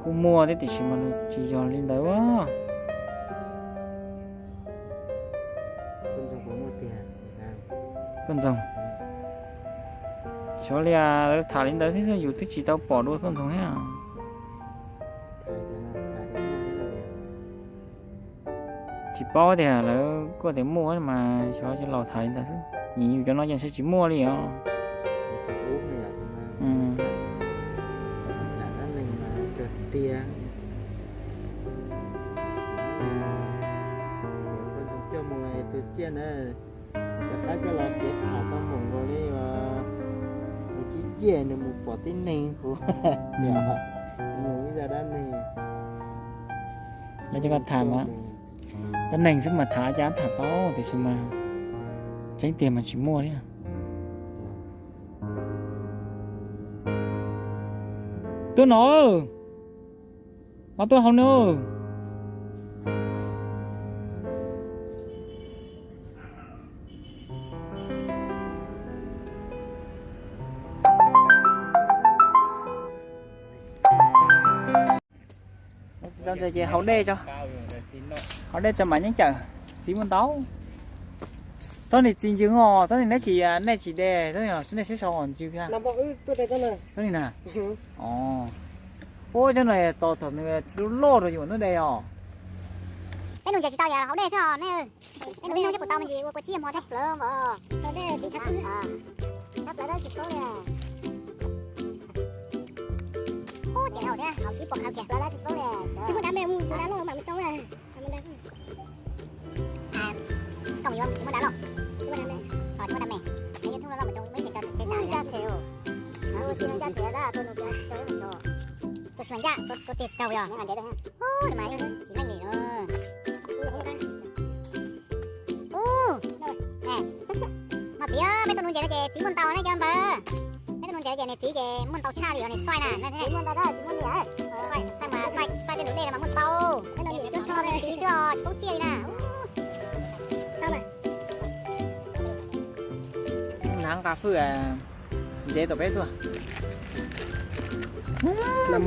Kuj muaj thiab tiam sis mas nws tsis yog li ntawd. Koj ntxoog, xyov li lawv tham li ntawd thiab yus twb tsis tau pom dua koj ntxoog thiab. Tsis paub tias lawv kuj tias muaj mas xyov cov laus tham li ntawd xwb, nim yus cov no ces ntshe tsis muaj li os. Coj mus tus ciaj na, cov qaib coj los kev tham tau npaum nkaus li, nws ciaj ciaj nws mus pom tib neeg hu, mus ib zaj dab neeg. Lawv cov ko tham mas dab neeg xwb mas tham cas tham tau tiam sis mas tseeb tiag mas tsis muaj thiab. Tuaj no, mas tuaj hauv no. Tsis tau ntses ces haus dej tso, haus dej tso mam nyob cawm. Txiv muaj ntau. Txob nis txiv ntws os, txob nis neb tsis, nej tsis de, txob nis nej sib sau ntws thiab. Txob nis na. Ua txob no tos thaum nws txiv loj loj rau yus mam tuaj de os. Peb nus ntses tsis tau yog haus dej xwb os nej. Peb nus dej thiab puas tau me ntsis ua kua tsib hmo thiab plawv os. Plawv dej tsis tau. Tab plawv dawb tsis paub li. Ub, ces haus thiab, haus tib pom haus kiag plawv dawb tsis paub li. Tsis muaj dav me mus tus dav loj mam mus tsau na. Koom yuav tsis muaj dav loj. Tsis muaj dav me. Tsis muaj dav me. Youtube loj loj mus tsau muaj ib txhia tso tsev tas li. Ncaj them, ncaj them dab tuaj nus kiag tso ib mus tso. Tuaj tsis mas ncaj, tuaj tiag tsis tsaug yog. Ub, li mas tsis meej li. Ub, no txiv, peb tuaj nuv ntses no ces txiv muaj ntau ne cov npawg. Peb tuaj nuv ntses no ces niag txiv ces muaj ntau tshaj li os, niag xais na. Xais mas xais tej nuv dej no mas muaj ntau. Txiv xwb os, tsis paub txiaj li na. Hnav nqa hwj ntsev tom peb tuaj. Noj,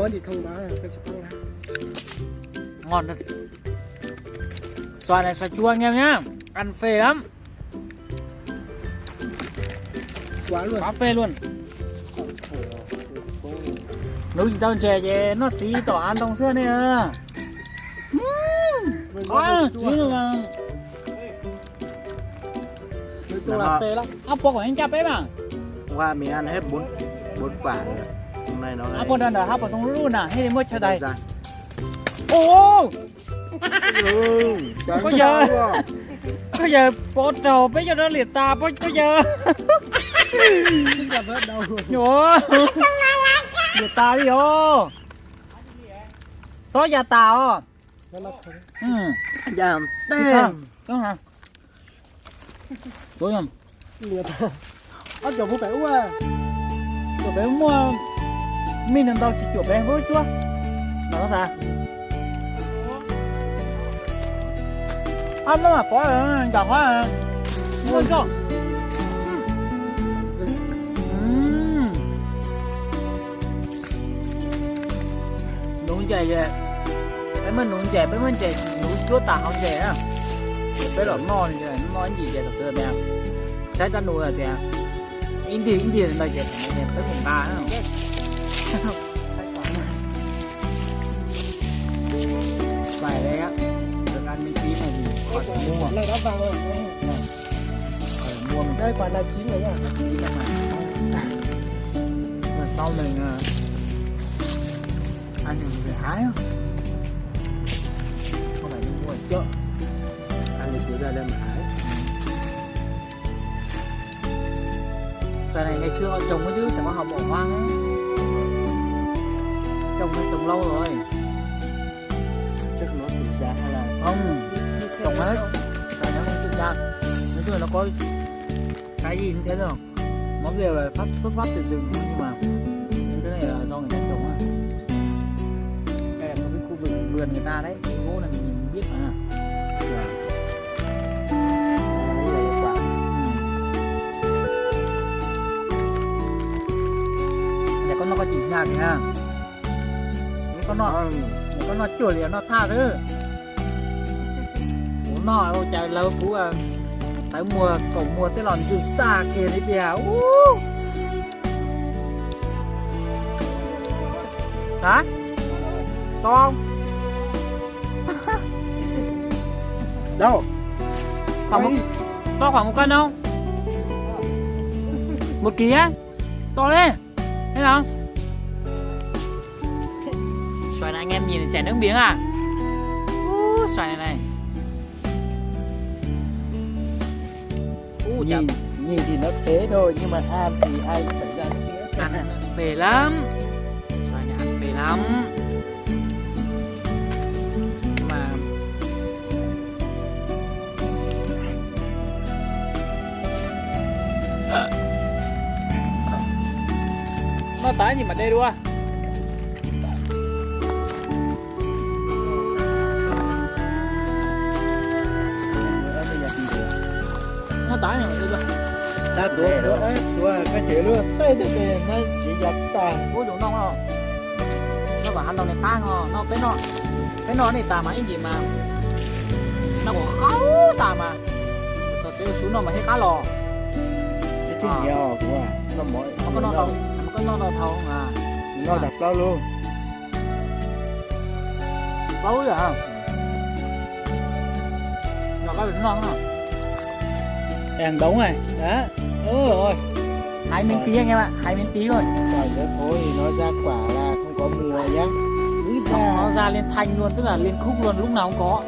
xoài này xoài chua anh em nhá. Ăn phê lắm. Quá phê luôn. Hnub tsis tau ntses ces noj txiv tom av ntoo xwb nej. Txiv no. Ob puas kom ncaj peb mas. Hôm qua mình ăn hết bốn, bốn quả rồi. Hôm nay nó... Ob puas rau ntawm hab puas too lub na, thiaj li muaj chaw dais. Ua, koj yawg, koj yawg pov raug peb cov rab liam tas pob koj yawg. Liam tas li os. Txhob ya tas os. Ob cov pub pem ub, pem ub muaj mij ntau ntau tsis cuam pem ub tsuab. Ab, no mas pov nram qhov muaj zoj. Nuv ntses, peb muaj nuv ntses, peb muaj ntses nuv cuab tas hauv ntses na. Peb los noj, noj ib ntsis ces thaum twg tias saib rab nuv tias ib ntig ib ntig ntawd ces peb mus nqa. Xoài đây á, được ăn miễn phí này thì khỏi mua. Khỏi mua mình... Đây, quả này chín rồi nhá. Chín rồi mà. Lần sau mình, ờ, ăn thì mình phải hái. Không phải đi mua ở chợ. Ăn thì cứ ra đây mà hái. Xoài này ngày xưa họ trồng ấy chứ, chẳng qua họ bỏ hoang á. Trồng nó trồng lâu rồi. Chắc nó tự già hay là... Không, trồng hết. Xoài nó không tự già. Nói chung là nó có cái gì cũng thế thôi. Nó đều là phát, xuất phát từ rừng thôi, nhưng mà những cái này là do người ta trồng á. Đây là một cái khu vực vườn người ta đấy, cái gỗ này mình biết mà. Là có Koj tsis hnyav li na. Koj noj, koj noj cuag li noj thaj xwb. Kuv noj ua cas lawv kuv tawv muag kaum muag tej los ntsws tag kiag li tiag. Hab, tau, tau, tau khuam mus koj no, mus kiag, tau li, no. Xoài này anh em nhìn chảy nước miếng à? Ú, xoài này này. Ú, nhìn, nhìn thì nó thế thôi nhưng mà ăn thì hay phải ra tiếng. Ăn phê lắm. Xoài này ăn phê lắm. Nhưng mà no tab sis mas de dua. No tab sis mas de dua. Tab tuav, tuav, tuav koj cev luaj tej tej no tsis yog tag. Ub, zoo no, no kom hav ntoo nej qab no, no peb noj, peb noj nej tas mas ib ntsis mas noj kom qaub tas mas, txog tsev sub noj mas thiaj qab los. Koj noj no dhau, noj tag plaub lub. Plaub lub yom. Noj plaub lub no. Ăn đống này. Đấy. Ôi, hái miễn phí anh em ạ, hái miễn phí luôn. Xoài dưới khối thì nó ra quả là không có mùa nhá. Cứ ra. Nó ra liên thanh luôn, tức là liên khúc luôn, lúc nào cũng có.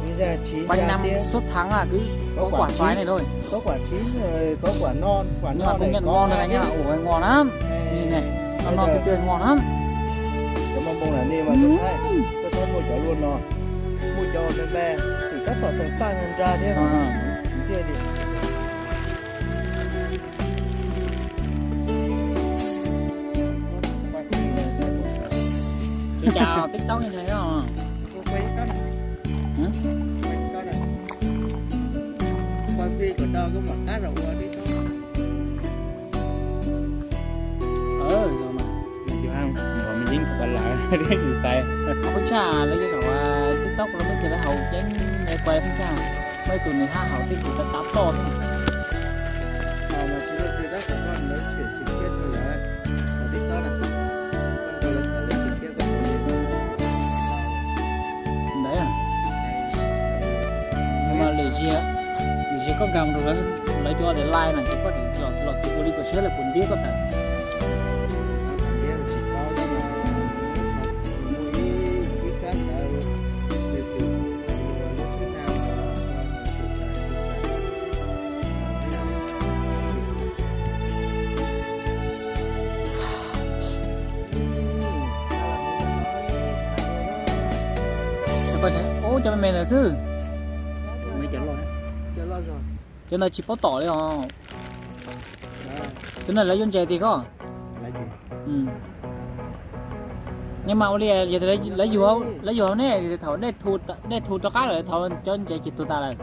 Cứ ra chín. Quanh ra năm tiếp. Suốt tháng là cứ có, có quả, quả xoài chín này thôi. Có quả chín rồi, có quả non, quả non này có ngon hai đấy anh em ạ. Ủa, ngon lắm. Ê, nhìn này, con non tươi tươi ngon lắm. Cov mos npoo lam ni mas koj saib, koj saib muaj cov luaj no, muaj cov me me, tsis tab tom tawg paj nra thiab. Thiaj tias Ua cas TikTok ntshai no. Phab ntsa lawv yuav xav ua TikTok los mej xav lawv haus ceeb, lawv kuas phab ntsa, mej tus nws hab haus tej kuv tab tab ploj thiab. Ntawd, mas lwm zaug, lwm zaug koj nkag rau lawv cov online na ces koj tseem los ua li kom siab lawv puas ntiab koj tas. Ub, cov me me ntawd xwb. Cov ntawd tsis paub tom li os. Cov ntawd lawv yuav ntses tiag koj. Nyob mas ua li yog lawv yug, lawv yug hauv nej, thaum nej thu rov qab lawm thaum cov ntses ces tuag tas lawm.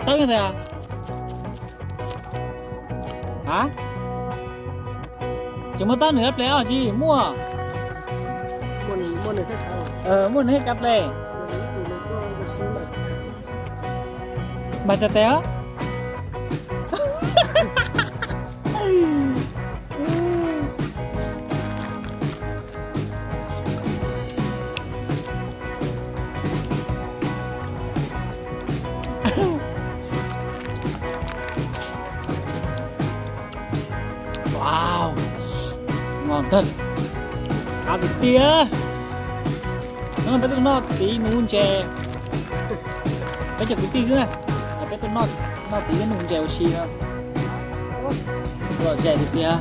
Tawb ntag. A, tsis muaj tab nws kab ple os, tsis muaj. Muaj nws kab ple. Mas tsa tes os. Wow, ngon tag, qab tiag tiag. Hnub no peb tuaj noj txiv nuv ntses, peb cov kwv tij xwb na, peb tuaj noj txiv thiab nuv ntses ua si no, lom zem tiag tiag.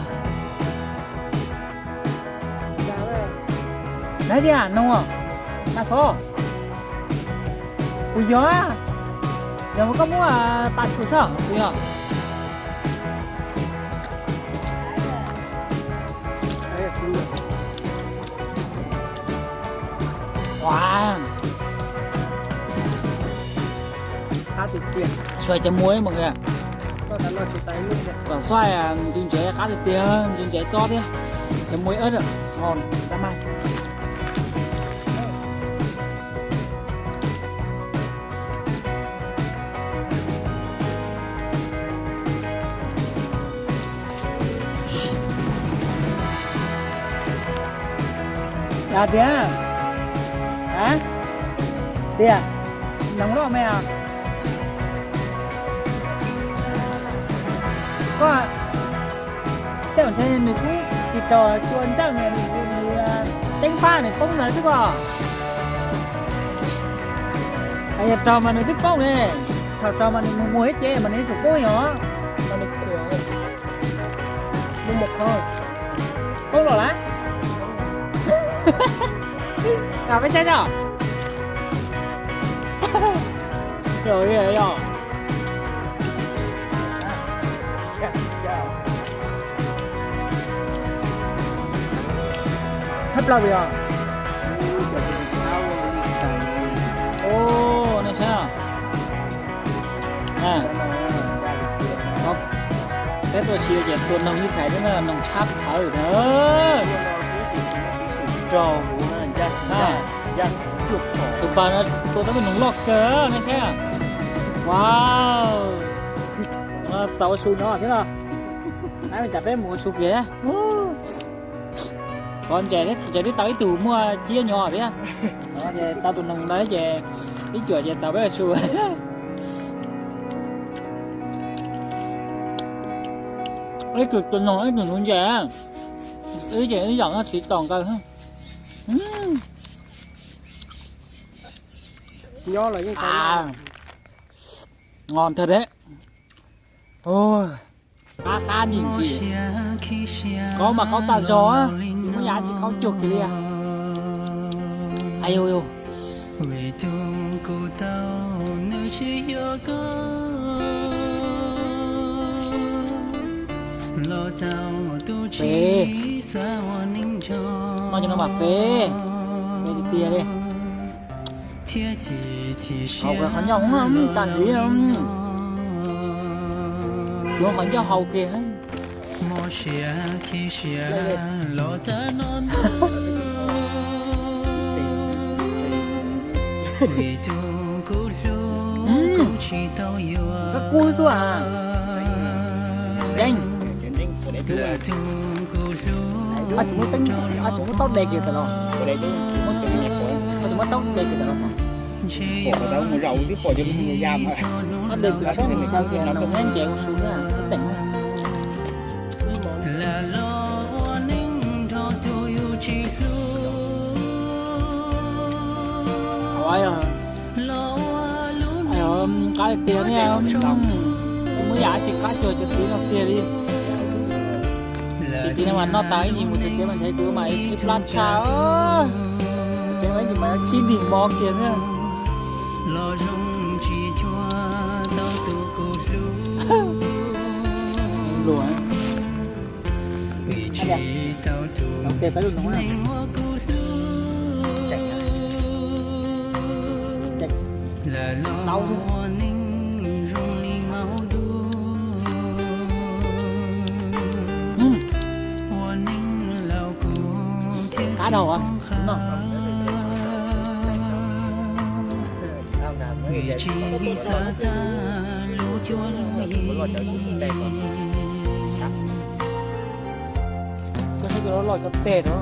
Nab zi a, noog, nas xov, kuv yog, yog koj muab pas tshum soj kuv yog. Ua, qab tiag tiag. Xuaij cov muaj ib mas koj, kom xuaij ntsis ntsev qab tiag tiag, ntsis ntsev txob thiab. Cov muaj ib ib, nqos tab mas. Tiag, tiag, noog loj me os. Koj, tej zaum ntshe nws kuj ris tsho cua ntsawj, nws teeb faj nws poob ntawd xwb koj. Yog raug mas nws twb poob ne, thaum raug mas nws mus mus ib ce mas nws yuav tsum poob yog, mas nws khuam, mus mus kho, poob los lawm. Peb saib tso. Yog, yog. Thab plaub yog. Ua, nej saib. Peb tuaj si ces tua noog ib thaiv thiab na, noog tshab phawv na. Tus npawg no tua tau tus noog loj kawg nej saib. Wow, txaus ua su no thiab los. Ab, tsam peb mus ua su kiag. Qhov ntses, ntses twb tau ib tug muaj ciab nyob thiab. Tau tus noog ntawd ces ib cuam ces txaus peb ua su. Ib tug tua noog ib tug nuv ntses, ib ces ib yam no siv tos nkaus. Nyob los yeej tau. Nqos ntag deb. Qab qab nim ntsis, qaub mas qaub tag zog, tsis muaj yam tsis qaub cuag kiag li. Ai yog, fev, noj cov no mas fev, fev tiag tiag li. Haus qhov ncauj hoob tag nrhiav, yuav qhov ncauj haus kiag. Koj kub xwb a. Yeej. Ab, tsis muab taub de kiag tas los? Tsis muab taub de kiag tas los xav? Taub de kiag tsheb mus xyaw kiag noog nyob ntses ua su thiab teem. Qab tiag tiag thiab, tsis muaj yam tsis qab cuag cov txiv no kiag li. Cov txiv no mas noj tas ib ntsis mus tsev tsev mas ntshe kuv mas ib plab tshaj. Tsev mas ib ntsis mas khib ntig mov kiag thiab. Luag. Tes peb lub no na. Tau. Qab dhau no. Koj saib cov loj loj cov teg rau.